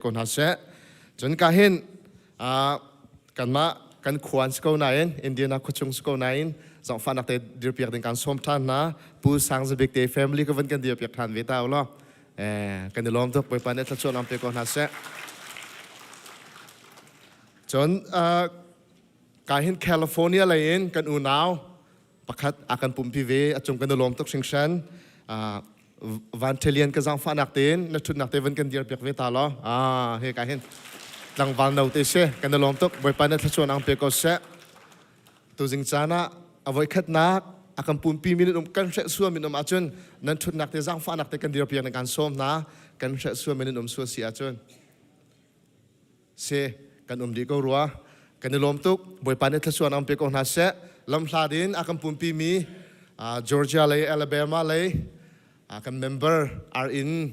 Ko hna seh. Cun ka hin kanmah kan khuan si ko nain Indiana khuachung si ko nain zongfahnak te dirpiak ding kan sawm ṭhan hna. Pu Sang Zabik te family ka van kan dirpiak ṭhan ve ta ulaw. Kan i lawm tuk. Bawipa nih thluachuah lam pe ko hna seh. Cun ka hin California lei in kan unau pakhat a kan pumpi ve a cung kan i lawm tuk hringhran. Van Telian ka zaangfahnak tein na ṭhutnak te van kan dir piak ve ta law. Ah, he ka hin tlangval no te si kan i lawm tuk. Bawipa nih thluachuah ang pe ko seh. Tuzing caan ah a voikhatnak a kan pumpi min um kan hreh sual min um ahcun nan ṭhutnak te zaangfahnak te kan dir piak na kan sawm hna. Kan hreh sual min um sual si ahcun si kan um dih ko rua. Kan i lawm tuk. Bawipa nih thluachuah ang pe ko hna seh. Lamhlat in a kan pumpi mi Georgia lei, Alabama lei kan member ar in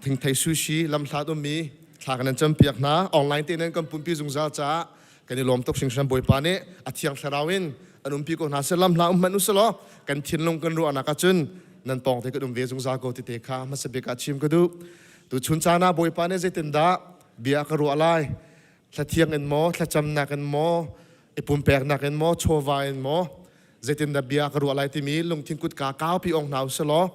thingthei sushi lamhlat ummi thla kan nan campiak hna. Online te nan kan pumpi zungzal caah kan i lawm tuk hringhran. Bawipa nih a thiang thlarau in an umpi ko hna seh. Lamhla um hmanh usih law kan thinlung kan ruahnak ahcun nan pawng te kan um ve zungzal ko ti te kha hmasa bik ah chim ka duh. Tuchun caan ah Bawipa nih zeitindah bia ka ruah lai? Thlathiang in maw, thlacamnak in maw, i pumpeknak in maw, chawva in maw, zeitindah bia ka ruah lai timi lungthin kutka kaupi ong hna usih law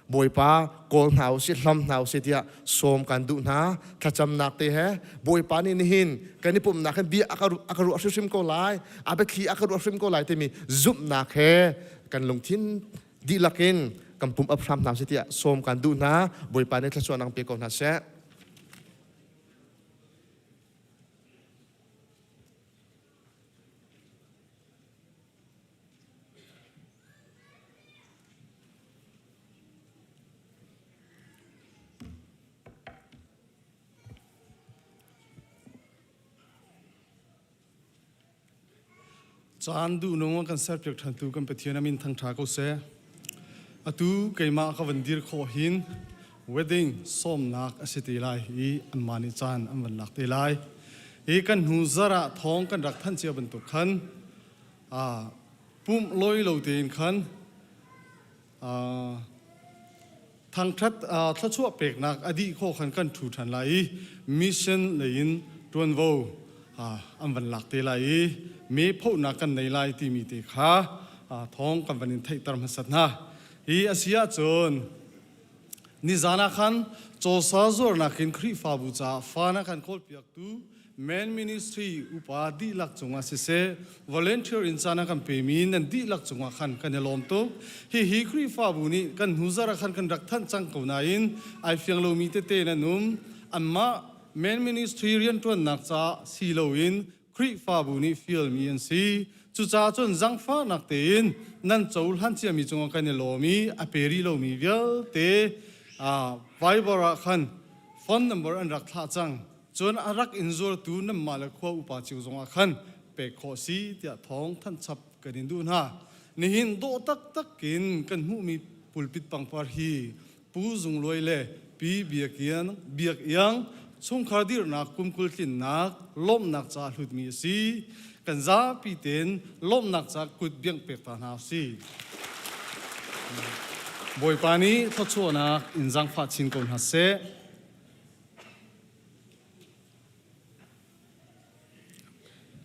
Bawipa kawl hna usih, hlam hna usih tiah sawm kan duh hna. Thlacamnak te he Bawipa nih nihin kan i pumhnak hin bia a ka ruah hrimhrim ko lai, a biathli a ka ruah hrim ko lai timi zumhnak he kan lungthin dihlak in kan pum up hram hna sih tiah sawm kan duh hna. Bawipa nih thluachuah nang pe ko hna seh. Caan duhnung a kan serpiak ṭhantu kan Pathian a min thangṭha ko seh. Atu keimah ka van dir khawh hin wedding sawmnak a si te lai i anmah nih caan an van lak te lai. Hi kan hnu zarh ah thawng kan rak thanh cia bantuk khan pumh loi lo tein khan Thangṭhat thluachuah peknak a dih khawh khan kan ṭhu ṭhan lai i mission lei in ṭuanvo an van lak te lai i me phohnak kan nei lai timi te kha thawng kan van in theihter hmasat hna. Hi a si ahcun nizan ah khan cawsa zuarnak in Khrihfabu caah fa na kan kawlpiaktu Men Ministry upa dihlak cungah siseh, volunteer in caan a kan pemi nan dihlak cungah khan kan i lawm tuk. Hihi Khrihfabu nih kan hnu zarh ah khan kan rak thanh cang ko nain ai fiang lomi tete nan um. Anmah Men Ministry rianṭuannak caah si loin Khrihfabu nih fialmi an si. Cucaah cun zangfahnak tein nan cohlan ciami cungah kan i lawm i a pe rih lomi vialte Viber ah khan phone number an rak thlah cang. Cun a rak in zuartu nanmah le khua upa cio zongah khan pek khawh si tiah thawng thanh chap kan in duh hna. Nihin dawh taktak in kan hmuhmi pulpit pangpar hi Pu Zung Luai le Pi Biak Iang, Biak Iang chungkhar dirhnak kum 20 tlinnak lawmhnak ca hlutmi a si. Kan zapi tein lawmhnak ca kut biangh pek ta hna usih. Bawipa nih thluachuahnak in zaangfah chin ko hna seh.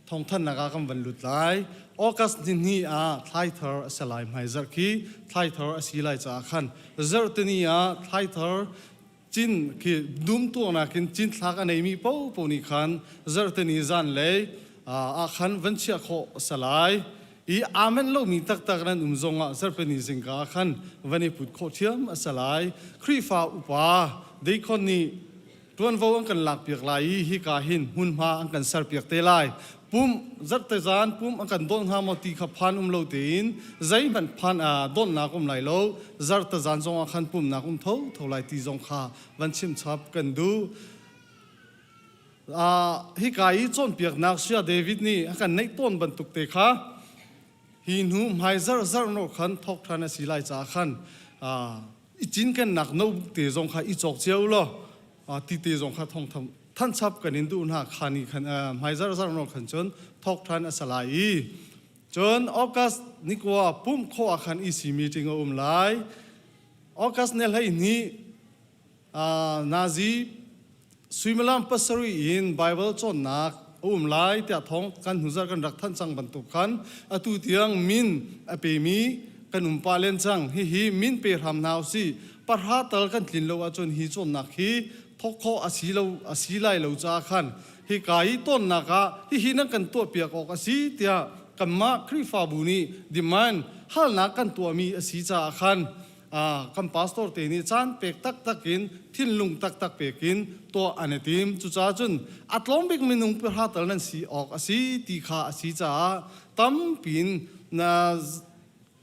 Thawngthanhnak ah kan van lut lai. August nihnih ah thlaithar a si lai hmaizarh khi thlaithar a si lai caah khan zarhtini ah thlaithar cin khi dum tuahnak in cinthlak a neimi paohpaoh nih khan zarhtini zanlei ah khan van chiah khawh a si lai. I amen lomi taktak nan um zongah zarhpini zingka ah khan van i put khawh ṭhiam a si lai. Khrihfa upa deikon nih Ṭuanvo an kan lakpiak lai i hika hin hmunhma an kan serpiak te lai. Pum zarhte zan pum an kan dawnh hnga maw ti kha phan um lo tein zeihmanh phan dawnhnak um lai lo. Zarhte zan zongah khan pumnak um tho tho lai ti zong kha van chimchap kan duh. Hika i cawnpiaknak Saya David nih a kan neih tawn bantuk te kha hi hnu hmai zarh zarh nawh khan thawk ṭhan a si lai caah khan i cinkennak no te zong kha i cawk cio law ti te zong kha thong tham thanchap kan in duh hna kha ni khan hmai zar zar no khan cun thok than a salai i cun August nikua pum kho ah khan EC meeting a um lai August ne hlei ni Nazi. Suimilam pasarih in Baibal cawnnak a um lai tiah thawng kan hnuzarh kan rak thanh cang bantuk khan atu tiang min a pemi kan um pah len cang. Hihi min pe hram hna usih. Pahra tal kan tlin lo ahcun hi cawnnak hi thawk khawh a si lo a si lai lo caah khan hika i tawnnak ah hihi nan kan tuahpiak awk a si tiah kanmah Khrihfabu nih demand halnak kan tuahmi a si caah khan kan pastor te nih caan pek taktak in thinlung taktak pek in tuah an i tim. Cucaah cun a tlawm bik minung pahra tal nan si awk a si ti kha a si caah tampiin na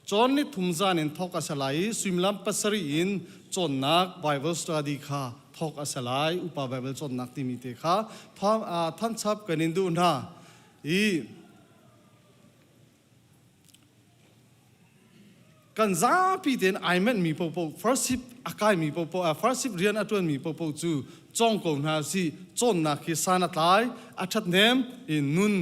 cawn ni thum zan in thawk a si lai i suimilam pasarih in cawnnak Bible study kha thawk a si lai. Upa Bible cawnnak timi te kha thanchap kan in duh hna i Kan zapi tein ai menhmi paohpaoh, fellowship a kaimi paohpaoh, fellowship rian a ṭuanmi paohpaoh cu cawng ko hna usih. Cawnnak hi san a tlai, a ṭhathnem i nun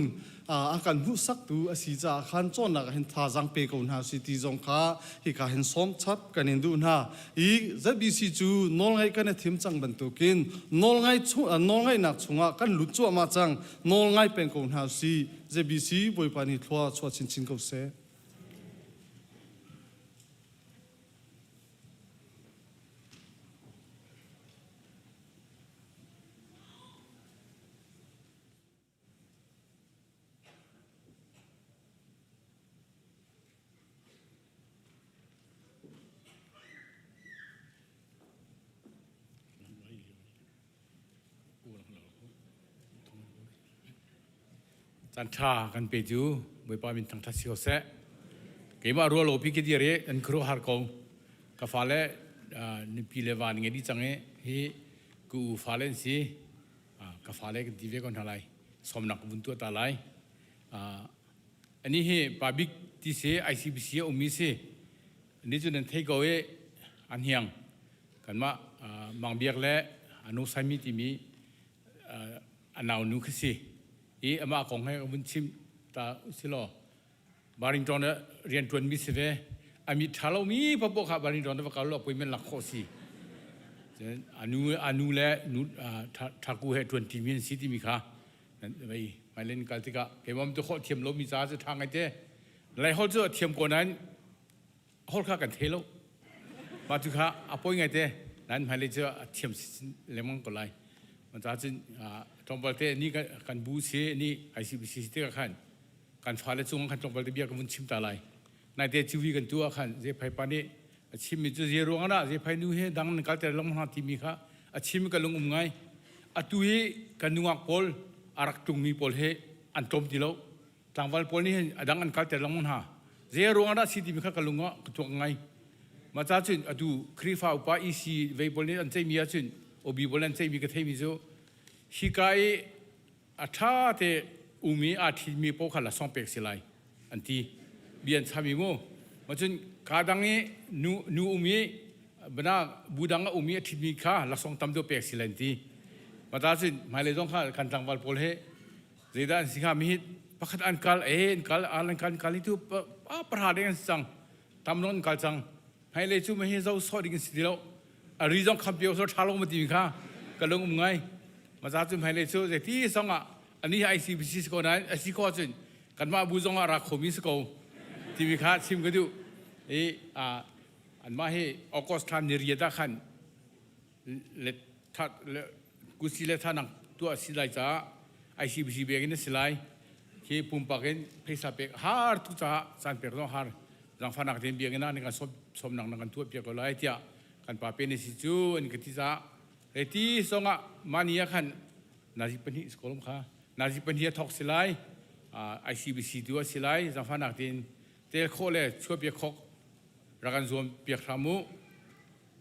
a kan hmuhsaktu a si caah khan cawnnak ah hin thazaang pe ko hna usih ti zong kha hika hin sawm chap kan in duh hna. I ZBC cu nawlngaih kan i thim cang bantukin nawlngaih nawlngaihnak chungah kan lut cuahmah cang. Nawlngai peng ko hna usih. ZBC Bawipa nih thlua chuah chinchin ko seh. Caan ṭha kan pe cu Bawipa min thangṭhat si ko seh. Keimah rual lo pi ki dir i an khuaruahhar ko. Ka fale nupi le va ngei dih cang i hi ka u fale an si. Ka fale kan ti ve ko hna lai. Sawmnak ka vun tuah ta lai. Ani hi pa bik ti si ICBC a ummi si. Ni cu nan thei ko i an hiang. Kanmah Mang Biak le Anu Saimi timi a naunu khi si i amah kong he vun chim ta usilaw Barrington ah rianṭuanmi si ve a mit ṭha lomi paohpaoh kha Barrington va kal law appointment lak khawh si anu anu le nu ṭhaku he ṭuanṭimi an si timi kha vei hmailen kal tikah keimah tu khawh thiam lomi ca cu ṭha ngai te Laiholh cu a thiam ko nain holh kha kan thei lo mah cu kha a poi ngai te nan hmailei cu a thiam lengmang ko lai ca cun tlawmpal te ni kan bu si ni ICBC si tikah khan kan fale cung khan tlawmpal te bia kan vun chim ta lai nai te civi kan tu ah khan zephai pa nih a chimmi cu zei ruang ah zephai nu he dang nan kalter long hna timi kha a chim ka lung um ngai atu hi kan nungak pawl a rak tlungmi pawl he an tlawm ti lo Tlangval pawl nih hin a dang an kalter lengmang hna. Zei ruang dah si timi kha ka lung ah ka tuak ngai. Mah ca cun atu Khrihfa upa EC vei pawl nih an ceihmi ahcun OB pawl an ceihmi ka theimi cu hika i a ṭha te um i aa ṭhitmi paoh kha lasawng pek si lai an ti. Bia an chami mu. Mah cun kaa dang i nu, nu um i bana bu dang a um i a ṭhitmi kha laksawng tam deuh pek si lai an ti. Mah ta cun hmailei zong kha kan tlangval pawl he Zeidah an si hnga mi hi pakhat an kal e an kal an kal an kal hi tu pa pahra deng an si cang tam nawn an kal cang hmailei cu mi hi zo sawh ding an si ti lo a ri zong kham pio so tha lo ma ti mi kha ka lung um ngai ma za cu hmailei cu zeiti zong ah ani hi ICBC si ko nain a si ko ahcun kanmah bu zong ah ra khomi si ko timi kha chim ka duh i anmah hi August thla ni riat ah khan le kusi le thanak tuah si lai caah ICBC bek in a si lai khi pumpak in phaisa pek har tu caah caan pek zong har zangfahnak tein biakinn ah kan sawm sawmnak na kan tuah piak ko lai tiah kan pa pe ne si cu an ka ti caah reti songah mani ah khan nazi pahnih skolom kha nazi pahnih a thok si lai ICBC tu a si lai zangfahnak tein tel khawh le chuah piak khawk rak kan zuam piak hram mu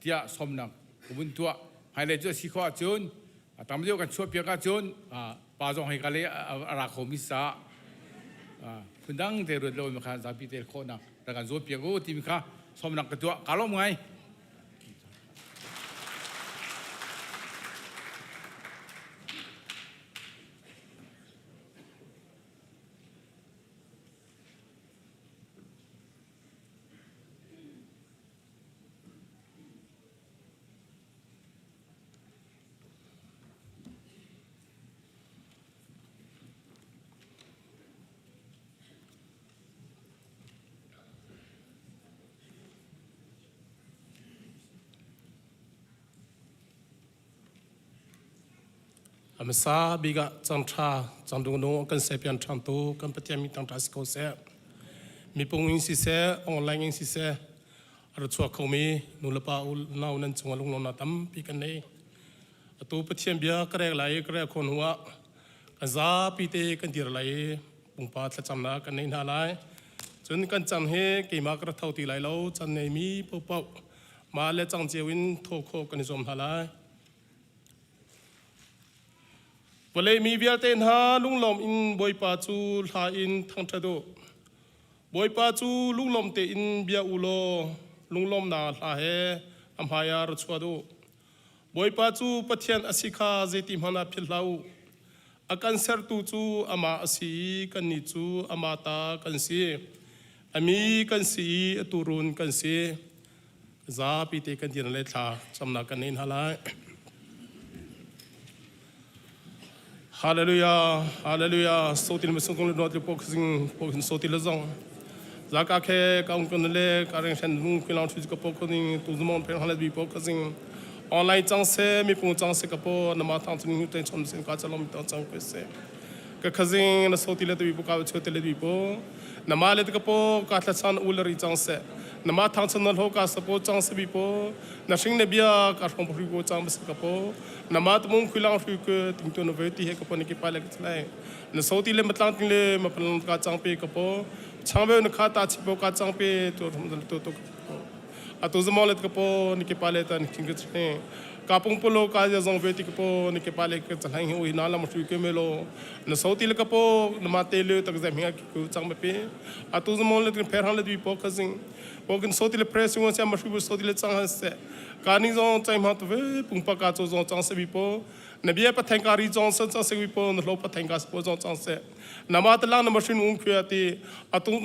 tiah sawmnak ka vun tuah. Hmailei cu a si khawh ahcun a tam deuh kan chuahpiak ahcun pa zong hei ka le a ra khomi sa phundang te ruat lo kha zapi te khawhnak rak kan zuampiak u timi kha sawmnak ka tuah. Ka lawm ngai. A hmasa bik ah cang ṭha cang dungdung kan sepian ṭhangtu kan Pathian mi tang ṭha si ko seh. Mipung in siseh, online in siseh, a ra chuak khomi nulepa nau nan cungah lunglawmnak tampi kan nei. Atu Pathian bia ka rek lai i ka rek khawh hnu ah kan zapi te kan dir lai i pumpa thlacamnak kan nei hna lai. Cun kan chan hi keimah ka ra tho ti lai lo, chan neimi paohpaoh mah le cang cio in thaw khawh kan i zuam hna lai. Vawlei mi vialte hna lunglawm in Bawipa cu hla in thangṭhat u. Bawipa cu lunglawm tein bia u law lunglawmnak hla he a hmaiah ra chuat u. Bawipa cu Pathian a si kha zeiti hmanh ah philh hlah u. A kan sertu cu amah a si i kannih cu amah ta kan si. A mi kan si i a tuurun kan si. Zapi te kan dir le thla camnak kan nei hna lai. Hallelujah, hallelujah. Sotil masung kong le not le po khsing po khin sotil le zong. Zaka khe kaung kun le ka reng shen lung khin lang thu ka po khning tu zumong pheng halet bi po khsing. Online chang se mi pung chang se ka po nama thang chung hu ten chom sen ka chalom tang chang ko se. Ka khazing na soti le tu bi po ka cho te le bi po. Nama le ka po ka thla chan u le ri chang se. Nama thang chan na hlo ka sa po chang se bi po. Na hring na bia ka hrong ri po chang se ka po. Nama tumung khuilang hrui ke tingtu na ve ti he ka po ni ki pa le ka chlai na so ti le matlang ting le ma palang ka chang pe ka po chang ve na kha ta chi po ka chang pe to rum to to atu zamo let ka po ni ki pa le tan king ka chne ka pung polo ka ja zong ve ti ka po ni ki pa le ka chlai hi ui na lam hrui ke me lo na so ti le ka po na ma te le tak zam hinga ki ku chang me pe atu zamo let pher hang le bi po ka jing po kin so ti le press ngo cha ma hrui so ti le chang han se Kaning zong chai ma tu ve pungpa ka cho zong chang se bi po na bia pathain ka ri zong san chang se bi po na hlo pathain ka po zong chang se nama talang na machine ung khya ti atung.